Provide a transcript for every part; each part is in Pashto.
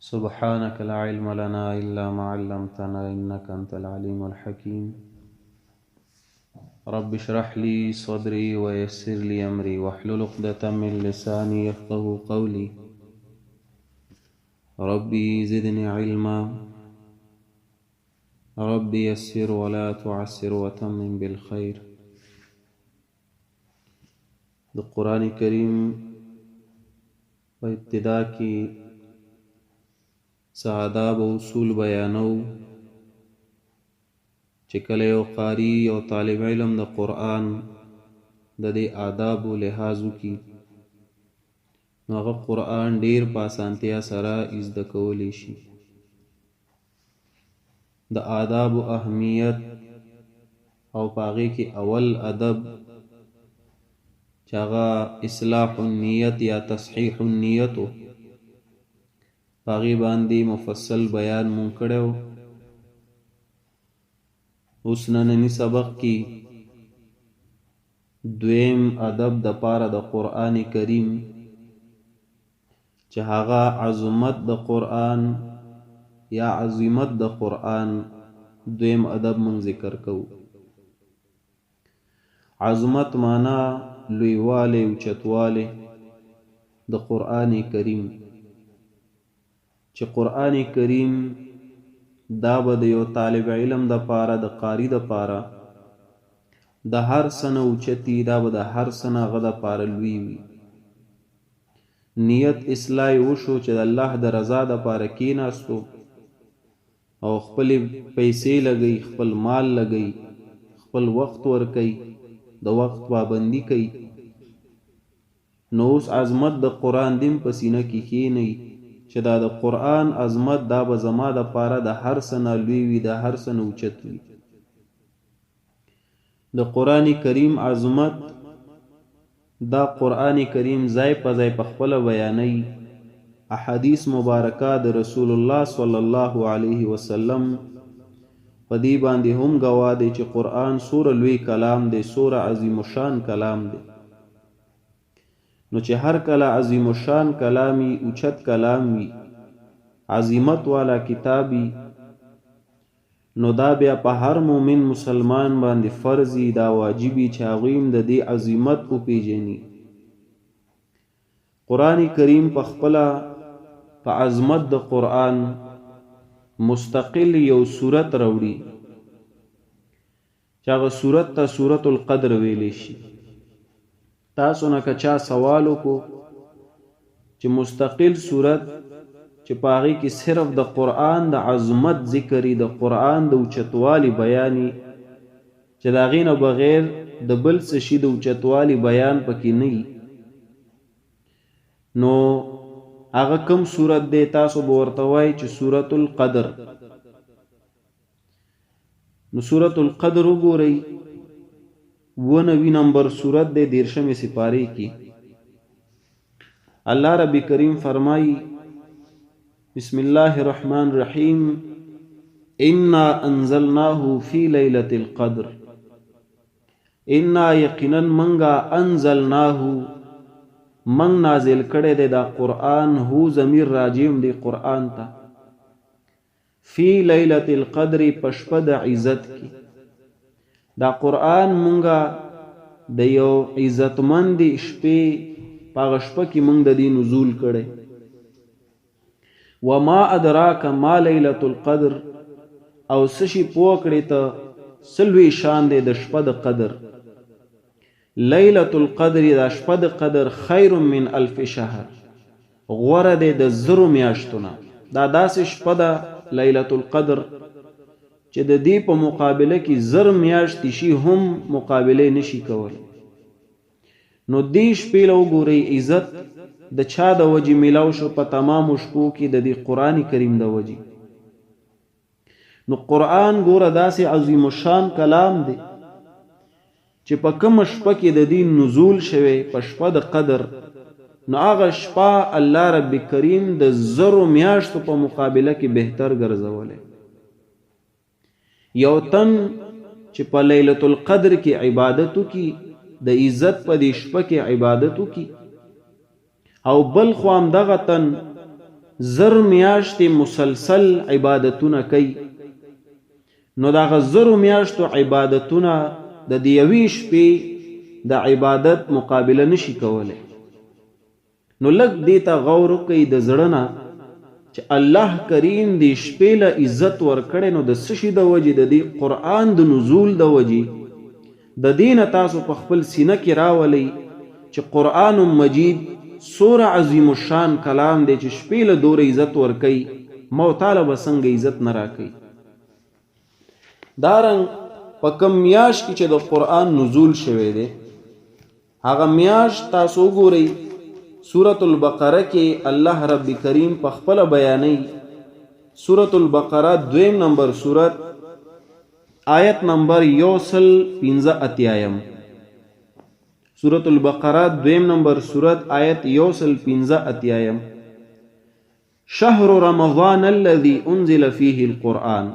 سبحانك لا علم لنا إلا ما علمتنا إنك أنت العليم الحكيم. رب اشرح لي صدري ويسر لي أمري واحلل عقدة من لساني يفقه قولي. ربي زدني علما. ربي يسر ولا تعسر وتمم بالخير. د قرآن کریم په ابتدا کې څه آداب او اصول بیانو چې کله یو قاری او طالب علم د قرآن د دې آدابو لحاظ وکړي نو هغه قرآن ډیر په اسانتیا سره زده کولی شي. د آدابو اهمیت او په هغې کې اول ادب چې هغه اصلاح النیت یا تصحیح النیت و، په هغې باندې مفصل بیان مونږ کړی و. اوس ننني سبق کې دویم ادب د پاره د قرآن کریم چې هغه عظمت د قرآن یا عظمت د قرآن دویم ادب مونږ ذکر کوو. عظمت معنا لویوالی، اوچتوالی د قرآن کریم، چې قرآن کریم دا به د یو طالب علم د پاره، د قاری د پاره د هر څه نه اوچتي، دا به د هر څه نه هغه د پاره لوی وي. نیت اصلاح یې وشو چې د الله د رضا د پاره کیناستو او خپلې پیسې لګوي، خپل مال لګوي، خپل وخت ورکوي، د وخت پابندي کوي. نو اوس عظمت د قرآن دیم په سینه کې کښېنوي چې دا د قرآن عظمت دا به زما د پاره د هر څه نه لوی وي، د هر څه نه اوچت وي. د قرآن کریم عظمت دا قرآن کریم ځای په ځای په خپله بیانوي. احادیث مبارکه د رسول الله صلی الله علیه وسلم په دې باندې هم ګواه دی چې قرآن څوره لوی کلام دی، څوره عظیم الشان کلام دی. نو چې هر کله عظیم الشان کلام وي، اوچت کلام وي، عظمت والا کتاب وي، نو دا بیا په هر مؤمن مسلمان باندې فرض وي، دا واجب وي چې هغوی هم د دې عظمت وپېژني. قرآن کریم په خپله په عظمت د قرآن مستقل یو سورت راوړي چې هغه سورت ته سورت القدر ویلی شي. تاسو نه که چا سوال وکړو چې مستقل سورت چې په هغې کې صرف د قرآن د عظمت ذکر وي، د قرآن د اوچتوالي بیان وي، چې د هغې نه بغیر د بل څه شي د اوچتوالي بیان پکې نه وي، نو هغه کوم سورت دی؟ تاسو به ورته وایئ چې سورت القدر. نو سورت القدر وګورئ، 97 نمبر سورت دی، 30مې سپارې کې الله رب کریم فرمایي: بسم الله الرحمن الرحیم، انا انزلناه فی لیلة القدر. انا یقینا منګه، انزلناه منګ نازل کړی دی دا قرآن، هو ضمیر راجع دی قرآن ته، فی لیلة القدر په شپه د عزت کې. دا قرآن مونږه د یو عزتمندې شپې په هغه شپه کې مونږ د دې نزول کړی. وما ادراک ما لیلة القدر، او څه شي پوه کړې ته څه لوی شان دی د شپه د قدر. لیلة القدر دا شپه د قدر خیر من الف شهر، غوره دی د 1000 میاشتو نه. دا داسې شپه ده لیلة القدر چې د دې په مقابله کې 1000 میاشتې شي هم مقابله نشي کولی. نو دې شپې له وګورئ عزت د چا د وجې میلاو شو په تمامو شپو کې؟ د دې قرآن کریم د وجې. نو قرآن ګوره داسې عظیم الشان کلام دی چې په کومه شپه کې د دې نزول شوی، په شپه د قدر، نو هغه شپه الله رب کریم د 1000 میاشتو په مقابله کې بهتر ګرځولی. یو تن چې په لیلة القدر کې عبادت وکړي، د عزت په دې شپه کې عبادت وکړي، او بل خوا همدغه تن 1000 میاشتې مسلسل عبادتونه کوي، نو د هغه 1000 میاشتو عبادتونه د دې یوې شپې د عبادت مقابله نشي کولی. نو لږ دې ته غور وکړئ د زړه نه چې الله کریم دې شپې له عزت ورکړی، نو د څه شي د وجې؟ د دې قرآن د نزول د وجې. د دې نه تاسو په خپل سینه کې راولئ چې قرآن مجید څومره عظیم الشان کلام دی چې شپې له دوره عزت ورکوي، ما او تاله به څنګه عزت نه راکوي؟ دارنګ په کوم میاشت کې چې د قرآن نزول شوی دی، هغه میاشت تاسو وګورئ، سورة البقره کې الله رب کریم په خپله بیانوي. سورة البقره، دویم نمبر سورت، آیت نمبر 185. سورة البقره، دویم نمبر سورت، آیت 185: شهر رمضان الذي انزل فيه القرآن.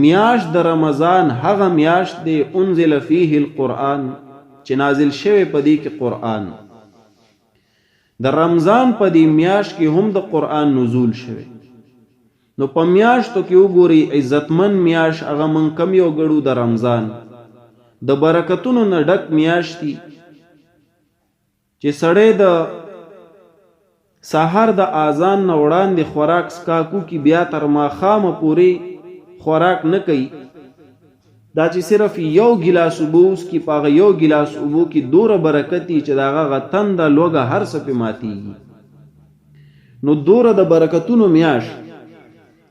میاشت د رمضان هغه میاشت دی، انزل فيه القرآن، چې نازل شوی په دې کې قرآن. د رمضان په دې میاشت کې هم د قرآن نزول شوی. نو په میاشتو کې وګورئ، عزتمن میاشت هغه من کم یو ګړو؟ د رمضان د برکتونو نه ډک میاشتي چې سړی د سحر د اذان نه وړاندې خوراک څښاک وکړي، بیا تر ماښامه پورې خوراک نه کوي. دا چې صرف یو ګیلاس اوبه وڅکي، په هغه یو ګیلاس اوبو کې دوره برکت وي چې د هغه تنده، لوږه، هر څه پې ماتیږي. نو دوره د برکتونو میاشت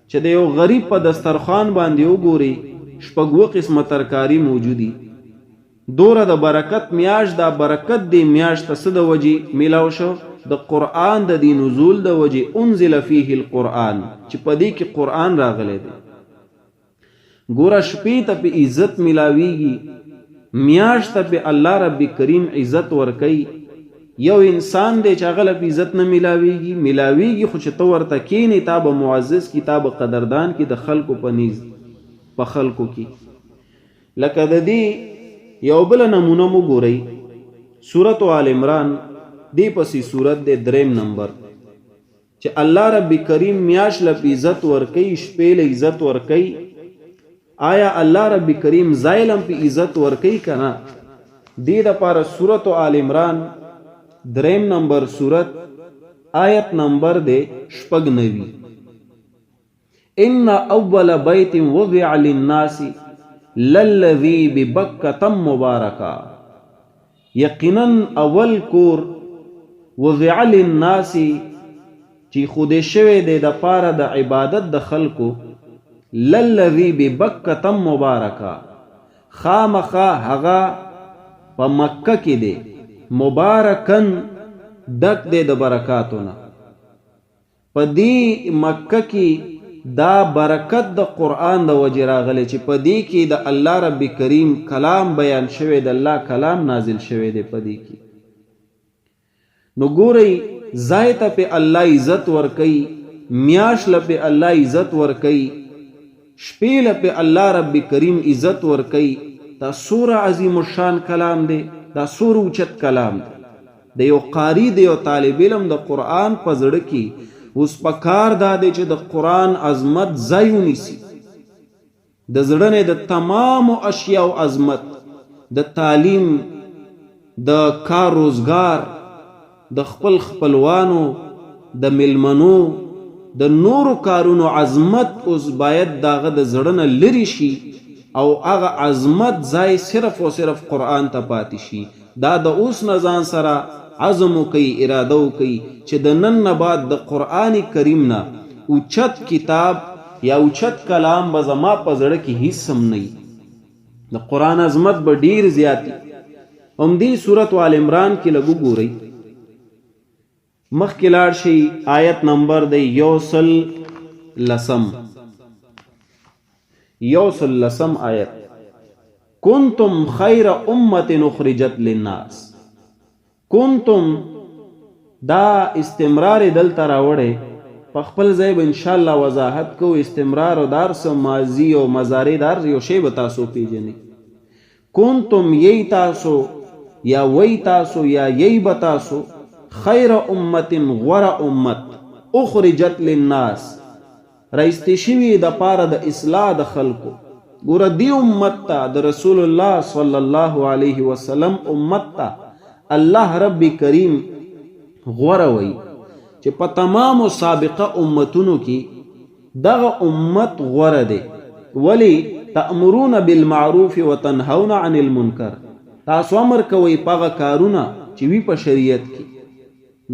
چې د یو غریب په دسترخوان باندې وګوري، شپږ قسمه ترکاری موجودي. دوره د برکت میاشت، دا برکت دی میاشت ته څه د وجې میلاو شو؟ د قرآن د دې نزول د وجې. انزل فيه القرآن، چې په دې کې قرآن راغلی دی. ګوره، شپې ته په عزت ملاویږي، میاشت ته په الله رب کریم عزت ورکوي. یو انسان دی چې هغه له په عزت نه ملاویږي؟ ملاویږي، خو چې ته ورته کینې، تا به معزز کی، تا به قدردان کی د خلکو په نیز، په خلکو کې. لکه د دې یو بل نمونه مو ګورئ، سورت آل عمران، دې پسې سورت دی، دریم نمبر، چې الله رب کریم میاش له عزت ورکوي، شپې له عزت ورکوي. آیا الله رب کریم ځای له په عزت ورکوي که نه؟ دې دپاره سورت آل عمران، دریم نمبر سورت، آیت نمبر دی 96: ان اول بیت وضع للناس للذي ببکة مبارکا. یقینا اول کور، وضع للناس، چې خودې شوی دی د پاره د عبادت د خلکو، للذي ببکة مبارکا، خامخا هغه په مکه کې دی، مبارکن، ډک دی د برکاتو نه. په دې مکه کې دا برکت د قرآن د وجې راغلی چې په دې کې د الله رب کریم کلام بیان شوی، د الله کلام نازل شوی دی په دې کې. نو ګورئ، ځای ته په الله عزت ورکوي، میاش له په الله عزت ورکوي، شپې له په الله رب کریم عزت ورکوي. دا څومره عظیم الشان کلام دی، دا څومره اوچت کلام دی. د یو قاری، د یو طالب علم د قرآن په زړه کې اوس په کار دا دی چې د قرآن عظمت ځای ونیسي د زړه نه. د تمامو اشیاو عظمت، د تعلیم، د کار روزګار، د خپل خپلوانو، د میلمنو، د نورو کارونو عظمت اوس باید داغه د زړه نه لرې شي او هغه عظمت ځای صرف او صرف قرآن ته پاتې شي. دا د اوس نه ځان سره عزم وکړئ، اراده وکړئ چې د نن نه بعد د قرآن کریم نه اوچت کتاب یا اوچت کلام به زما په زړه کې هیڅ هم نه. د قرآن عظمت به ډیر زیات. همدې سورت آل عمران کې لږ وګورئ، مخکې لاړ شئ، آیت نمبر دی 110، 110 آیت: کنتم خیر امة اخرجت للناس. کنتم، دا استمرار دلته راوړی، په خپل ځای به ان شاء الله وضاحت کو. استمرار او دار څه، ماضی او مضارع، دار یو شی به تاسو پیژنئ. کنتم، یی تاسو یا وی تاسو یا یی به تاسو، خیر امة، غوره امت، اخرجت للناس، راایستې شوي یې دپاره د اصلاح د خلکو. ګوره دې امت ته، د رسول الله صلی الله علیه وسلم امت ته الله رب کریم غوره وایي چې په تمامو سابقه امتونو کې دغه امت غوره دی. ولی؟ تأمرون بالمعروف وتنهون عن المنکر، تاسو امر کوئ په هغه کارونه چې وي په شریعت کې،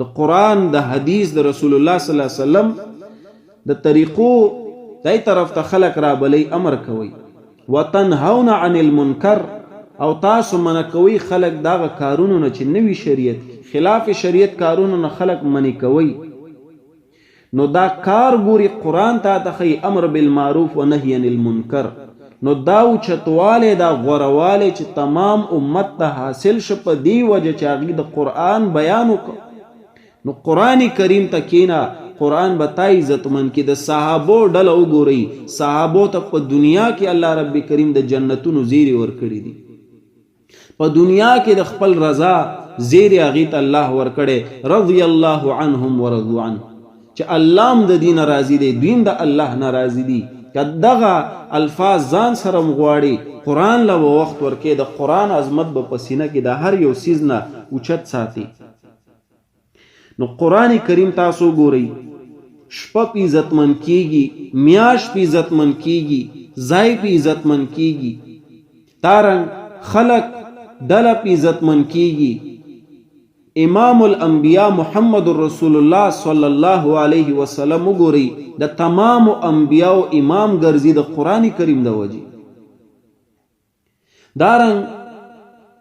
د قرآن د حدیث د رسول الله صلی الله علیه وسلم د طریقو دای طرف ته خلق رابلی، امر کوي. وتنهون عن المنکر، او تاسو منع کوي خلق دغه کارونو نه چې نوی شریعت کې، خلاف شریعت کارونو نه خلق منع کوي. نو دا کار ګوري قرآن تا ته ښیي، امر بالمعروف و نهی عن المنکر. نو دا اوچتوالی، دا غوروالی چې تمام امت ته حاصل شه په دې وجه چې هغوی د قرآن بیان وکړ. نو قرآن کریم ته کینه، قرآن به تا عزتمن کړي. د صحابو ډله وګورئ، صحابو ته په دنیا کې الله رب کریم د جنتونو زیري ورکړي دي، په دنیا کې د خپل رضا زیری هغې ته الله ورکړی، رضی الله عنهم ورضو عنه، چې الله هم د دې نه راضي دی، دوی هم د الله نه راضي دي. که دغه الفاظ ځان سره هم غواړي، قرآن له به وخت ورکې، د قرآن عظمت به په سینه کې د هر یو څیز نه اوچت ساتي. نو قرآن کریم تاسو ګورئ، شپه په عزتمن کیږي، میاشت په عزتمن کیږي، ځای په عزتمن کیږي، دارنګ خلق ډله په عزتمن کیږي. امام الانبیاء محمد رسول الله صلی الله علیه وسلم وګورئ، د تمام انبیاء امام ګرځي د قرآن کریم د وجې. دارنګ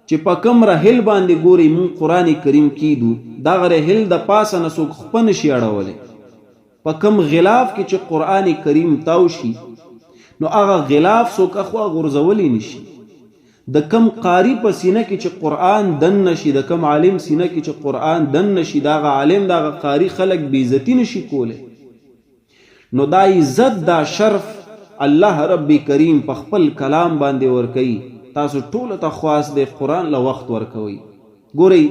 چې په کوم رحل باندې ګوري مون قرآن کریم کیدو، دغه رحل د پاسه نه څوک خپه نشي اړولی. په کوم غلاف کې چې قرآن کریم تاو شي، نو هغه غلاف څوک اخوا غورځولی نشي. د کم قاری په سینه کې چې قرآن دننه شي، د کم عالم سینه کې چې قرآن دننه شي، دغه عالم دغه قاری خلک بې عزتي نشي کولی. نو دا عزت دا شرف الله رب کریم په خپل کلام باندې ورکوي. تاسو ټولو ته خواست دی قرآن له وخت ورکوي. ګورئ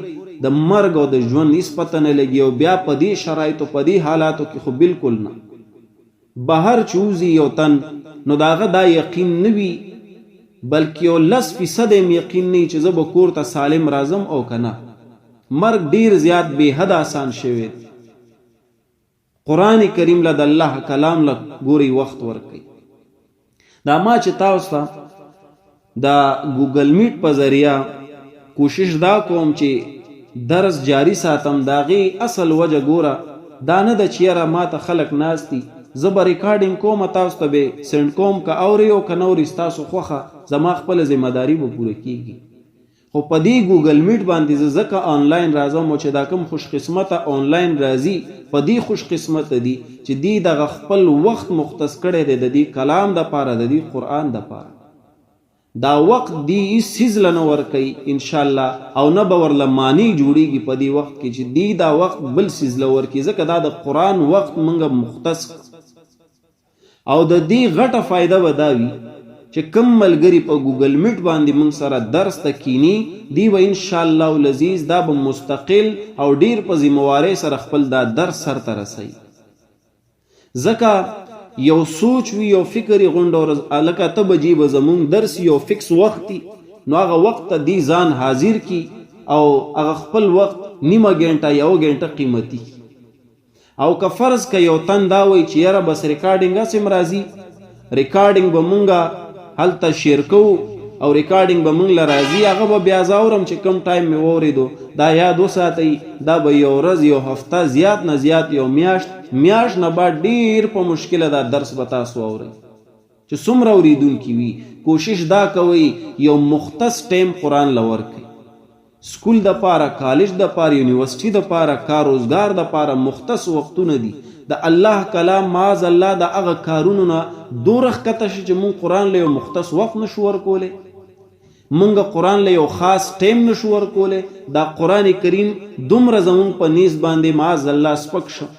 د مرګ او د ژوند هیڅ پته نه لګي، او بیا په دې شرایطو په دې حالاتو کې خو بالکل نه. بهر چې وځي یو تن، نو د هغه دا یقین نه وي، بلکې یو 10% هم یقین نه چې زه به کور ته سالم راځم او که نه. مرګ ډیر زیات بې حده آسان شوی دی. قرآن کریم له د الله کلام له ګوري وخت ورکوي. دا ما چې تاسو ته د ګوګل میټ په ذریعه کوشش دا کوم چې درس جاری ساتم، د هغې اصل وجه ګوره دا نه ده چې یاره ما ته خلک ناست دي، زه به ریکارډینګ کوم، تاسو ته به سینډ کوم، که اورئ او که نه اورئ ستاسو خوښه، زما خپله ذمه داري به پوره کیږي. خو په دې ګوګل میټ باندې زه ځکه آنلاین راځم چې دا کوم خوش قسمته آنلاین راځي، په دې خوش قسمته دي چې دی دغه خپل وخت مختص کړی دی د دې کلام د پاره، د دې قرآن د پاره. دا وخت دی هیڅ څیز له نه ورکوي انشاءالله، او نه به ورله معنی جوړیږي په دې وخت کې چې دی دا وخت بل څیز له ورکړي، ځکه دا د قرآن وخت مونږ مختص. او د دې غټه فایده به دا وي چې کوم ملګري په ګوګل میټ باندې مونږ سره درس ته کینی، دی به ان شاء الله العزیز دا به مستقل او ډیر په ذمه سره خپل دا درس سر ته رسوي. ځکه یو سوچ وي، یو فکر یې غونډه ورځ لکه 8 بجې به زمونږ درس یو فکس وخت دی، نو هغه وخت ته دی ځان حاضر کی او هغه خپل وخت نیمه ګنټه یو ګنټه قیمتي. او که فرض که یو تن دا وایي چې یاره بس ریکارډینګ هسې هم راځي، ریکارډینګ به مونږه هلته شیر کوو او ریکارډینګ به مونږ له راځي، هغه به بیا زه اورم چې کوم ټایم مې واورېدو، دا یاد وساتئ، دا به یو ورځ یو هفته زیات نه زیات یو میاشت، میاشت نه بعد ډیر په مشکله دا درس به تاسو اورئ. چې څومره اورېدونکي وي، کوشش دا کوئ یو مختص ټایم قرآن له ورکړئ. سکول د پاره، کالج د پاره، یونیورسټي د پاره، کار روزګار د پاره مختص وختونه دي. د الله کلام معاذ الله د هغه کارونو نه دوره ښکته شي چې مونږ قرآن له یو مختص وخت نشو ورکولی، مونږ قرآن له یو خاص ټایم نشو ورکولی. دا قرآن کریم دومره زمونږ په نیز باندې معاذ الله سپک شو.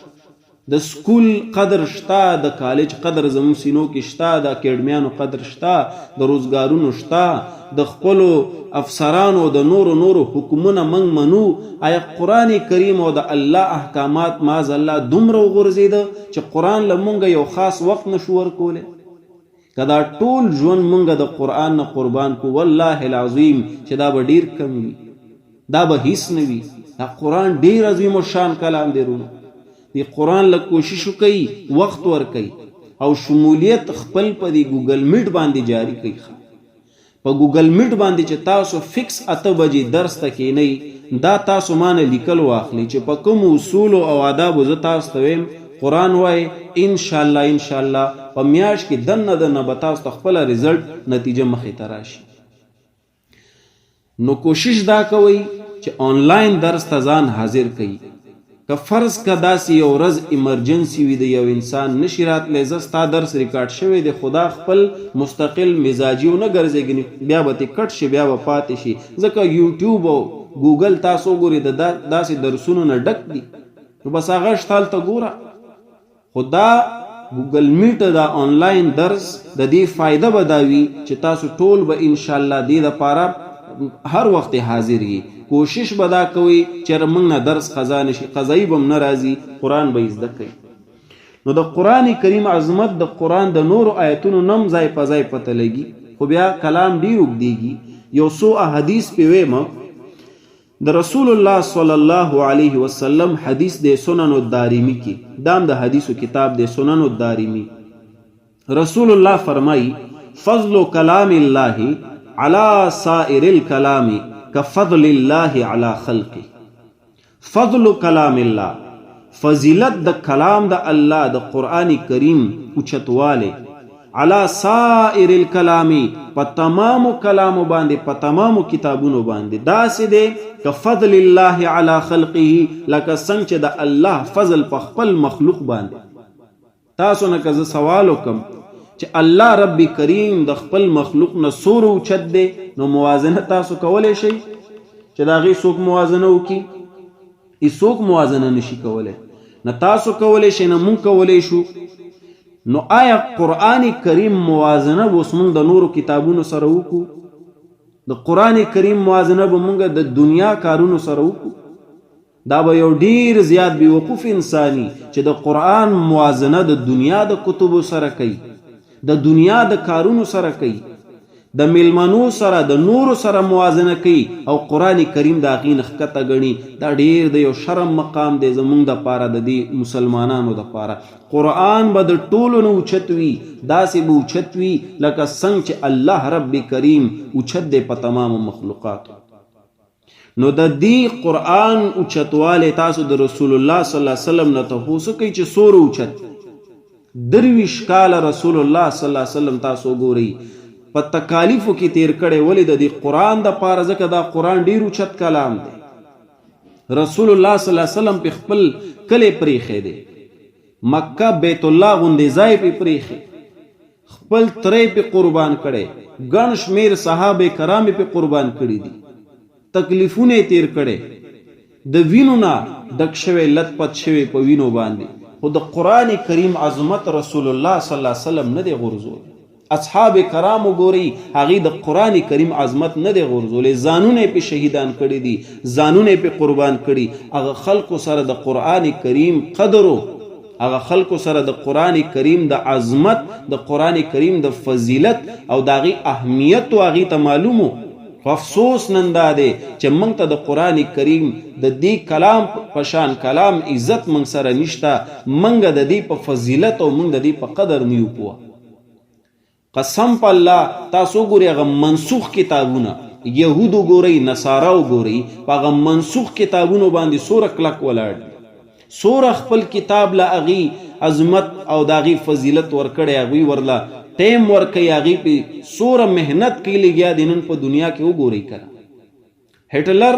د سکول قدر شته، د کالج قدر زموږ سینو کې شته، د اکیډمیانو قدر شته، د روزګارونو شته، د خپلو افسرانو د نورو نورو حکمونه موږ منو. آیا قرآن کریم او د الله احکامات معاذ الله دومره وغورځېده چې قرآن له مونږ یو خاص وخت نشو ورکولی؟ که دا ټول ژوند مونږ د قرآن نه قربان کو، والله العظیم چې دا به ډیر کم وي، دا به هیڅ نه وي. دا قرآن ډیر عظیم الشان کلام دی رونو. دی قرآن له کوشش وکړئ، وخت ورکړئ او شمولیت خپل په دې ګوګل میټ باندې جاری کړئ. په ګوګل میټ باندې چې تاسو فکس 8 بجې درس ته کینئ، دا تاسو مانه لیکل واخلئ چې په کوم اصولو او آدابو زه تاسو ته وایم قرآن وایې، انشاءالله انشاءالله په میاشت کې دننه دننه به تاسو ته خپله رزلټ نتیجه مخې ته راشي. نو کوشش دا کوئ چې آنلاین درس ته ځان حاضر کړئ. که فرض که داسې یو ورځ ایمرجنسي وي، د یو انسان نشي راتلی، زه ستا درس ریکارډ شوی دی، خو دا خپل مستقل مزاجي ونه ګرځېږي، بیا به ترې کټ شي، بیا به پاتې شي، ځکه یوټیوب او ګوګل تاسو وګورئ د داسې درسونو نه ډک دي، نو بس هغه شته هلته ګوره. خو دا ګوګل میټ دا آنلاین درس د دې فایده به دا وي چې تاسو ټول به انشاءالله دې دپاره هر وخت حاضر یي. کوشش به دا کوئ چې موږ نه درس قضا نشي، قضایي به هم نه راځي، قرآن به یې زده کوي. نو د قرآن کریم عظمت د قرآن د نورو آیتونو نم ځای په ځای پته لګي، خو بیا کلام ډیر اوږدېږي. یو څو احادیث پې وایم. د رسول الله صلی الله علیه وسلم حدیث دی سنن الدارمی کې، دام د حدیثو کتاب دی سنن الدارمی. رسول الله فرمایي: فضل کلام الله علی سائر الکلام کفضل الله علی خلقه. فضل کلام الله، فضیلت د کلام د الله د قرآن کریم اوچتوالی، علی سائر الکلام په تمامو کلامو باندې، په تمامو کتابونو باندې داسې دی کفضل الله علی خلقه، لکه څنګه چې د الله فضل په خپل مخلوق باندې. تاسو نه که زه سوال وکم چې الله رب کریم د خپل مخلوق نه څومره اوچت دی، نو موازنه تاسو کولی شئ چې د هغې څوک موازنه وکړي؟ هیڅوک موازنه نشي کولی، نه تاسو کولی شئ نه مونږ کولی شو. نو آیا قرآن کریم موازنه به اوس مونږ د نورو کتابونو سره وکړو؟ د قرآن کریم موازنه به مونږ د دنیا کارونو سره وکړو؟ دا به یو ډیر زیات بیوقوف انساني چې د قرآن موازنه د دنیا د کتبو سره کوي، د دنیا د کارونو سره کوي، د میلمنو سره، د نورو سره موازنه کوي او قرآن کریم د هغې نه ښکته ګڼي. دا ډیر د یو شرم مقام دی زمونږ دپاره، د دې مسلمانانو دپاره. قرآن به د ټولو نه اوچت وي، داسې به اوچت وي لکه څنګه چې الله رب کریم اوچت دی په تمامو مخلوقاتو. نو د دې قرآن اوچتوالی تاسو د رسول الله صلی الله علیه وسلم نه تپوس وکړئ چې څومره اوچت. 23 کاله رسول الله صلی الله علیه وسلم تاسو وګورئ په تکالیفو کې تیر کړی، ولې؟ د دې قرآن د پاره، ځکه دا قرآن ډیر اوچت کلام دی. رسول الله صلی الله علیه وسلم په خپل کلی پرېښی دی، مکه بیت الله غوندې ځای پې پرېښی، خپل تری پې قربان کړی، ګڼ شمېر صحابه کرام یې پې قربان کړي دي، تکلیفونه یې تیر کړی، د وینو نه ډک شوی، لت پت شوی په وینو باندې، خو د قرآن کریم عظمت رسول الله صلی الله علیه وسلم نه دی غورځولی. اصحاب کرام وګورئ، هغې د قرآن کریم عظمت نه دی غورځولی، ځانونه یې پې شهیدان کړي دي، ځانونه یې پې قربان کړي. هغه خلکو سره د قرآن کریم قدر و، هغه خلکو سره د قرآن کریم د عظمت، د قرآن کریم د فضیلت او د هغې اهمیت و هغې ته معلوم و. خو افسوس نن دا دی چې موږ ته د قرآن کریم د دې کلام په شان کلام عزت موږ سره نشته، موږ د دې په فضیلت او موږ د دې په قدر نه یو پوه. قسم په الله تاسو وګورئ هغه منسوخ کتابونه، یهود وګورئ، نصارا وګورئ، په هغه منسوخ کتابونو باندې څومره کلک ولاړ دي، څومره خپل کتاب له هغې عظمت او د هغې فضیلت ورکړی، هغوی ورله ټایم ورکوي، هغې پې څومره محنت کوي لګیا دي. نن په دنیا کې وګورئ که هټلر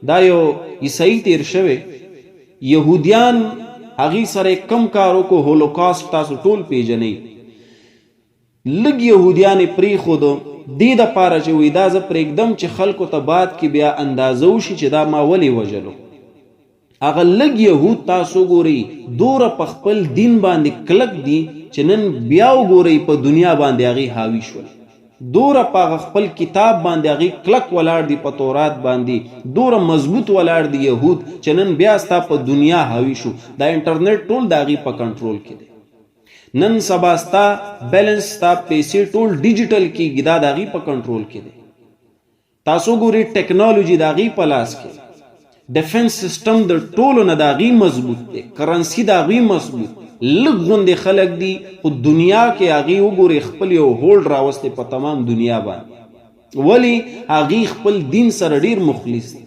دا یو عیسائی تیر شوی، یهودیان هغې سره کم کار وکړو، هولوکاست تاسو ټول پیژنئ، لږ یهودیان یې پرېښودو دې دپاره چې وایي دا زه پرېږدم چې خلکو ته بعد کې بیا اندازه وشي چې دا ما ولې وژلو. هغه لږ یهود تاسو ګورئ دوره په خپل دین باندې کلک دي چې نن بیا وګورئ په دنیا باندې هغوی حاوي شول. دوره په هغه خپل کتاب باندې هغوی کلک ولاړ دي، په تورات باندې دوره مضبوط ولاړ دي یهود چې نن بیا ستا په دنیا حاوي شو. دا انټرنیټ ټول د هغوی په کنټرول کې دی. نن سبا ستا بیلنس، ستا پیسې ټول ډیجیټل کیږي، دا د هغوی په کنټرول کې دی. تاسو ګوري ټکنالوژي د هغوی په لاس کې، ډیفنس سیستم د ټولو نه د هغوی مضبوط دی، کرنسي د هغوی مضبوط. لږ غوندې خلک دي خو دنیا کې هغوی وګورئ خپل یو هولډ راوستی په تمام دنیا باندې. ولی هغوی خپل دین سره ډیر مخلص دي.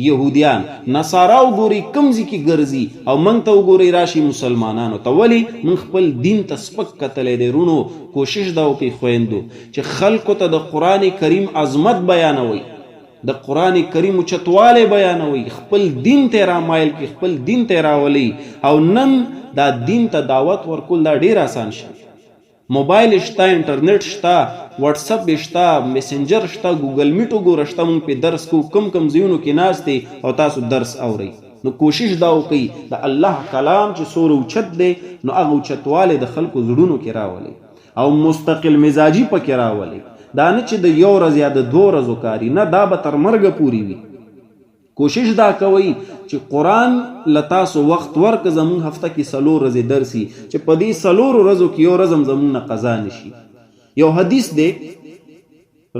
یهودیان نصارا وګورئ کوم ځای کې ګرځي، او موږ ته وګورئ راشي مسلمانانو ته. ولی موږ خپل دین ته سپک کتلی دی. رونو کوشش دا وکړئ خویندو چې خلکو ته د قرآن کریم عظمت بیانوئ، د قرآن کریم اوچتوالی بیانوئ، خپل دین ته رامایل کړئ، خپل دین ته راولئ. او نن دا دین ته دعوت ورکول دا ډیر آسان شوی. موبایل شته، انټرنیټ شته، واتساپ شته، میسنجر شته، ګوګل میټ وګوره شته. مونږ پې درس کوو، کم کم ځایونو کې ناست دی او تاسو درس اورئ. نو کوشش دا وکړئ د الله کلام چې څومره اوچت دی نو هغه اوچتوالی د خلکو زړونو کې راولئ او مستقل مزاجي پکې راولئ. دا نه چې د یو ورځ یا د دوو ورځو کاري، نه، دا به تر مرګه پورې وي. کوشش دا کوئ چې قرآن له تاسو وخت ورکړه. زمونږ هفته کې څلور ورځې درسي چې په دې څلورو ورځو کې یو ورځ هم زمونږ نه قضا نشي. یو حدیث دی،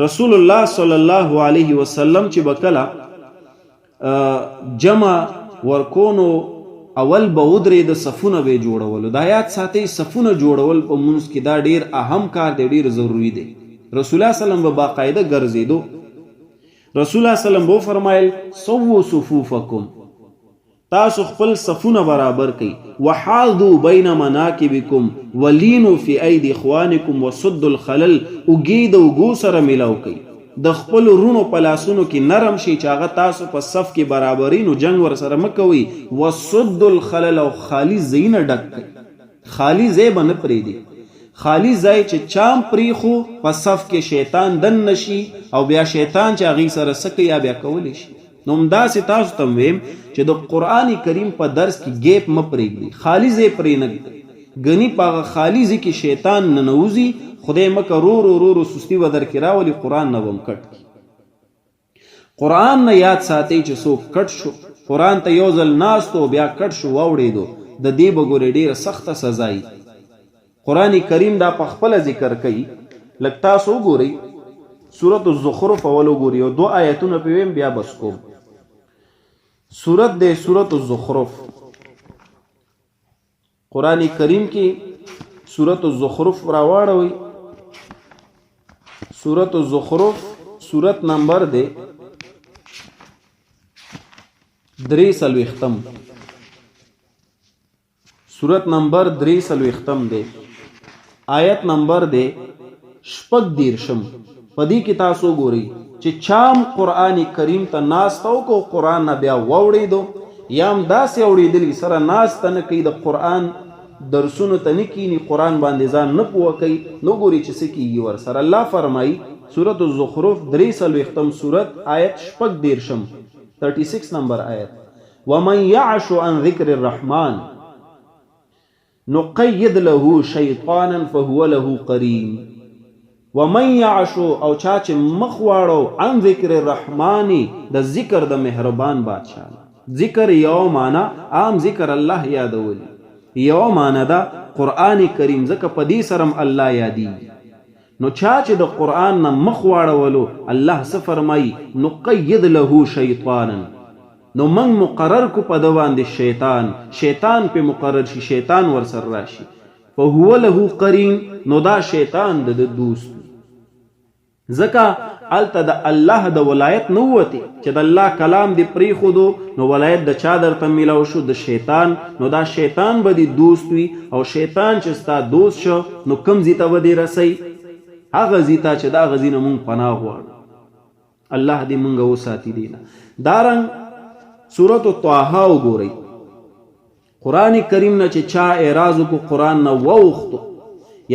رسول الله صلی الله علیه وسلم چې به کله جمع ورکونو اول به ودرېده، صفونه به یې جوړولو. دا یاد ساتئ، صفونه جوړول په مونځ کې دا ډیر اهم کار دی، ډیر ضروري دی. رسول الله صلی الله علیه وسلم به باقاعده ګرځېدو. رسول الله صلی الله علیه وسلم به فرمایل سوو صفوفکم، تاسو خپل صفونه برابر کړئ، وحاذو بین مناکبکم ولینو فی ایدی اخوانکم وسد الخلل، اوږې د اوږو سره ملاو کړئ، د خپل رونو په لاسونو کې نرم شي چې هغه تاسو په صف کې برابري، نو جنگ ورسره مه کوئ. وسد الخلل، او خالي ځایونه ډک کړئ، خالي ځای به نه پرېږدي. خالي ځای چې چام پریخو په صف کې شیطان دننه شي او بیا شیطان چې هغوی سره څه کوي یا بیا کولی شي. نو همداسې تاسو ته ویم چې د قرآن کریم په درس کې ګیپ مه پرېږدئ، خالي ځای پرې نه ږدئ، ګني په هغه خالي ځای کې شیطان ننوځي، خدای مه که رو رو رو رو سستي به درکې راولي، قرآن نه به هم کټ کړي. قرآن نه یاد ساتئ چې څوک کټ شو، قرآن ته یو ځل ناست او بیا کټ شو واوړېدو، د دې به ګورې ډېره سخته سزا وي. قرآن کریم دا په خپله ذکر کوي. لږ تاسو وګورئ سورة الزخرف اول وګورئ، یو دوه آیتونه پرې ویم بیا بس کوم. سورت دی سورة الزخرف، قرآن کریم کې سورة الزخرف راواړوئ. سورة الزخرف سورت نمبر دی 43، سورت نمبر 43 دی، آیت نمبر دی 36. په دې کې تاسو ګورئ چې چام قرآن کریم ته ناسته وکړو، قرآن نه بیا واوړېدو یا هم داسې اوړېدلي سره ناسته نه کوي، د قرآن درسونو ته نه کیني، قرآن باندې ځان نه پوه کوي، نو ګوري چې څه کیږي ورسره. الله فرمایي سورة الزخرف 43 سورت آیت 36، 36 نمبر آیت، ومن يعش عن ذکر الرحمن نقید له شیطانا فهو له قرین. ومن يعش، او چا چې مخ واړو عن ذکر الرحمن، د ذکر د مهربان بادشاه. ذکر یو معنا عام ذکر الله یادول، یو معنا ده قرآن کریم، ځکه په دې سره هم الله یادیږي. نو چا چې د قرآن نه مخ واړولو، الله څه فرمایي؟ نقید له شیطانا، نو موږ مقرر کو په ده باندې شیطان، شیطان پې مقرر شي، شیطان ورسره راشي، فهو له قرین، نو دا شیطان د ده دوست وي. ځکه هلته د الله د ولایت نه ووتې، چې د الله کلام دې پرېښودو نو ولایت د چا درته میلاو شو؟ د شیطان. نو دا شیطان به دې دوست وي، او شیطان چې ستا دوست شو نو کوم ځای ته به دې رسوي؟ هغه ځای ته چې د هغه ځای نه مونږ پناه غواړو. الله دې مونږ وساتي دینه. دارنګ سورة طه وګورئ، قرآن کریم نه چې چا اعراض وکړو، قرآن نه واوښتو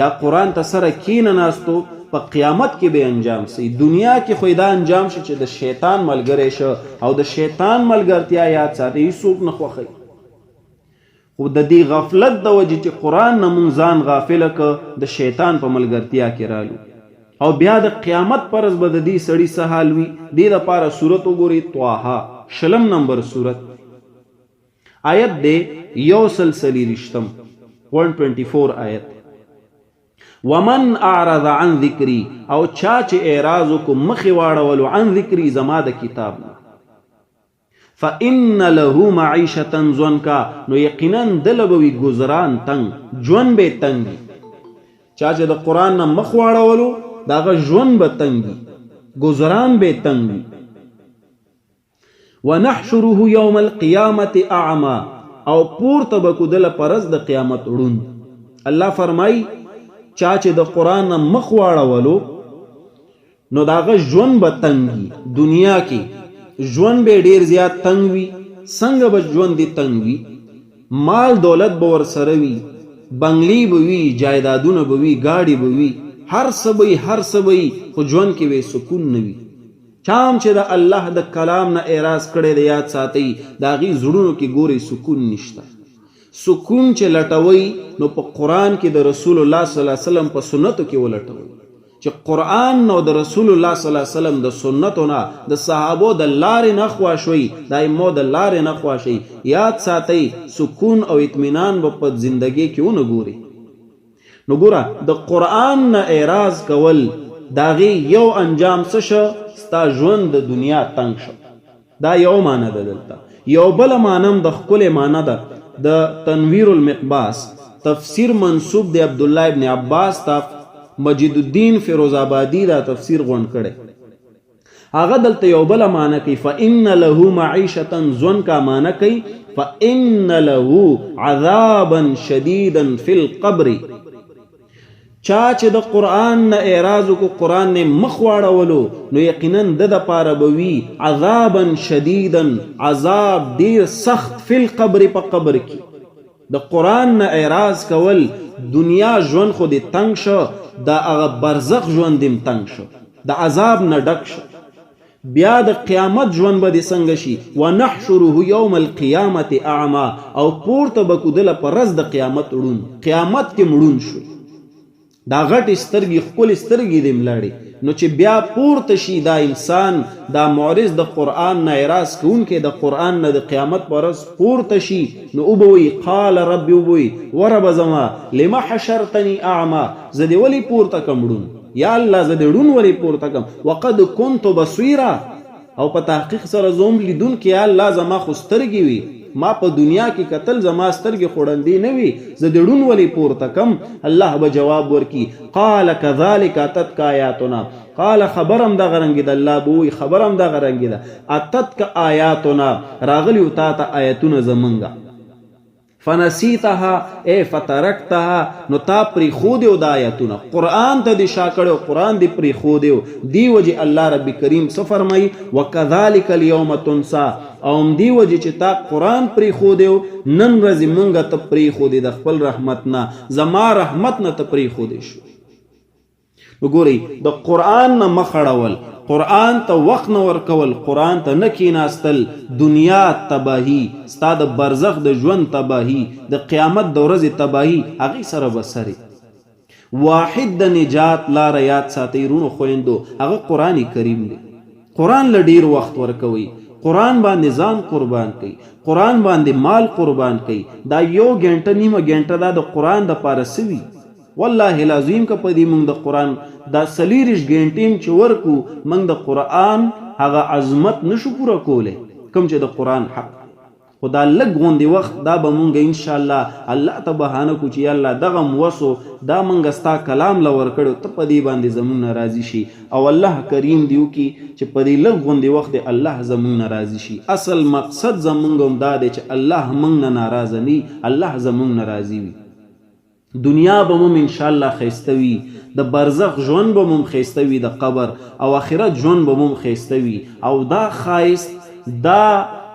یا قرآن ته سره کینه ناستو، په قیامت کې به انجام سي. دنیا کې خو دا انجام شي چې د شیطان ملګری شه، او د شیطان ملګرتیا یاد ساتي، هیڅوک نه خوښوي. خو د دې غفلت د وجې چې قرآن نه مونږ ځان غافله که، د شیطان په ملګرتیا کې رالو. او بیا د قیامت پر ورځ به د دې سړي څه حال وي؟ دې دپاره سورت وګورئ، طه، شلم نمبر سورت، آیت دی 124، 124 آیت. ومن اعرض عن ذکری، او چا چې اعراض وکړو، مخې واړولو، عن ذکری، زما د کتاب نه، فإن له معیشة ضنکا، نو یقینا دله به وي ګذران تنګ، ژوند به یې تنګ وي. چا چې د قرآن نه مخ واړولو، د هغه ژوند به تنګ وي، ګذران به یې تنګ وي. ونحشره یوم القیامة اعما، او پورته به کو دله پر ورځ د قیامت ړوند. الله فرمایي چا چې د قرآن نه مخ واړولو، نو د هغه ژوند به تنګ وي. دنیا کې ژوند به ډیر زیات تنګ وي. څنګه به ژوند دې تنګ وي؟ مال دولت به ورسره وي، بنگلې به وي، جایدادونه به وي، ګاډي به وي، هر څه به وي، هر څه به وي، خو ژوند کې به سکون نه وي. چا هم چې د الله د کلام نه اعراض کړی دی، یاد ساتئ، د هغې زړونو کې ګورئ سکون نشته. سکون چې لټوئ، نو په قرآن کې د رسول الله صلی الله علیه وسلم په سنتو کې ولټوئ. چې قرآن نو د رسول الله صلی الله علیه وسلم د سنتو نه، د صحابو د لارې نه خوا شوئ، د ائمو د لارې نه خوا شئ، یاد ساتئ، سکون او اطمینان به په زندګۍ کې ونه ګوري. نو ګوره، د قرآن نه اعراض کول، د هغې یو انجام څه شو؟ ستا ژوند د دنیا تنګ شو. دا یو معنی ده. دلته یو بله معنی هم د ښکلې معنی ده، د تنویر المقباس تفسیر منسوب دی عبدالله ابن عباس ته، مجید الدین فیروز آبادی دا تفسیر غونډ کړی. هغه دلته یو بله معنی کوي، فإن له معیشة ضنکا معنی کوي، فإن له عذابا شدیدا فی القبر. چا چې د قرآن نه اعراض وکړو، قرآن نه مخ واړولو، نو یقینا د دپاره به وي عذابا شدیدا، عذاب ډیر سخت، فی القبر، په قبر کې. د قرآن نه اعراض کول، دنیا ژوند خو دې تنګ شو، د هغه برزخ ژوند دې تنګ شو، د عذاب نه ډک شو. بیا د قیامت ژوند به دې څنګه شي؟ ونحشره یوم القیامة اعما، او پورته به کو دله په ورځ د قیامت ړوند. قیامت کې ړوند شو، دا غټې سترګې، ښکلې سترګې دې ملاړې. نو چې بیا پورته شي دا انسان، دا معرض، د قرآن نه اعراض کوونکی، د قرآن نه د قیامت پر ورځ پورته شي، نو وبه وایي، قال رب، وبه وایي، وربه زما، لم حشرتني اعما، زه دې ولې پورته کم ړوند؟ یا الله، زه دې ړوند ولې پورته کم؟ وقد كنت بصیرا، او په تحقیق سره زه هم لیدونکی. یا الله، زما خو سترګې وي، ما په دنیا کې کتل، زما سترګې خو ړندې نه وي، زه دې ړوند ولې پورته کم؟ الله به جواب ورکي، قال كذلك اتتك آیاتنا. قال، خبرم دغه رنګ ده، الله به وایي خبرم دغه رنګ ده، اتتك آیاتنا، راغلي تا ته آیتونه زمونږه، فنسیتها ای فترکتها، نو تا پرېښودې او دا آیتونه، قرآن ته دې شا کړی، قرآن دې پرېښودی. دی وجې الله رب کریم څه فرمایي؟ وکذلک الیوم تنسی، او همدې وجې چې تا قرآن پرېښودی، نن ورځې مونږه ته پرېښودې د خپل رحمت نه، زما رحمت نه ته پرېښودې شو. وګورئ، د قرآن نه مخ اړول، قرآن ته وخت نه ورکول، قرآن ته نه کیناستل، دنیا تباهي، ستا د برزخ د ژوند تباهي، د قیامت د ورځې تباهي هغې سره به سرې. واحد د نجات لاره، یاد ساتئ رونو خویندو، هغه قرآن کریم دی. قرآن له ډیر وخت ورکوي، قرآن باندې ځان قربان کوي، قرآن باندې مال قربان کوي. دا یو ګنټه، نیمه ګنټه دا د قرآن د پاره سوي؟ والله العظیم که په دې مونږ د قرآن دا 24 ګنټې چې ورکو، مونږ د قرآن هغه عظمت نشو پوره کولی کوم چې د قرآن حق. خو دا لږ غوندې وخت دا به مونږ ان شاء الله الله ته بهانه کو چې یا الله، دغه وسو دا مونږ ستا کلام له ورکړو، ته په دې باندې زمونږ نه راضي شي. او الله کریم دی وکي چې په دې لږ غوندې وخت الله زمونږ نه راضي شي. اصل مقصد زمونږ هم دا دی چې الله مونږ نه ناراضه ني، الله زمونږ نه راضي وي. دنیا به مو ان شاء الله ښایسته وي، د برزخ ژوند به مو ښایسته وي، د قبر او آخرت ژوند به مو ښایسته وي. او دا ښایست، دا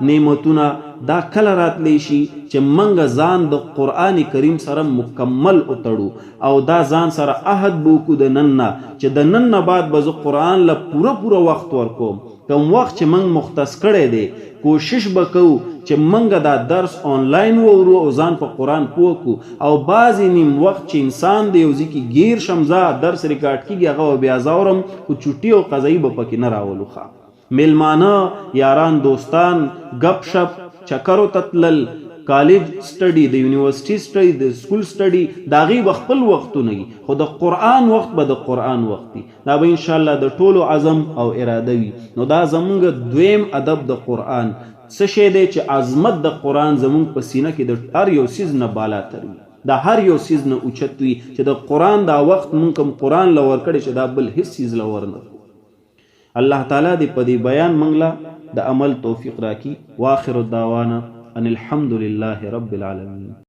نعمتونه دا کله راتلی شي چې منګ ځان د قرآن کریم سره مکمل وتړو او دا ځان سره عهد به وکړو د نن نه چې د نن نه بعد به زه قرآن له پوره پوره وخت ورکوم. کوم وخت چې منګ مختص کړی دی کوشش به کوو چې منګ دا درس آنلاین وورو او ځان په قرآن پوه کړو، او بعضې نیم وخت چې انسان د یو ځای کې ګیر شم ځه درس ریکارډ کیږي هغه به بیا زه اورم، خو چوټي او قضایي به پکې نه راولو. ښه میلمانه، یاران، دوستان، ګپ شپ، چکرو ته تلل، کالج سټډي، د یونیورسټي سټډي، د سکول سټډي، د هغې به خپل وختونه وي، خو د قرآن وخت به د قرآن وخت وي. دا به انشاءالله د ټولو عزم او اراده وي. نو دا زمونږ دویم ادب د قرآن څه شی دی چې عظمت د قرآن زمونږ په سینه کې د هر یو څیز نه بالاتر وي، د هر یو څیز نه اوچت وي، چې د قرآن دا وخت مونږ کوم قرآن له ورکړی چې دا بل هیڅ څیز له ورنه کړو. الله تعالی دې په دې بیان مونږ له د عمل توفیق راکړي. واخر الدعوانا ان الحمد لله رب العالمین.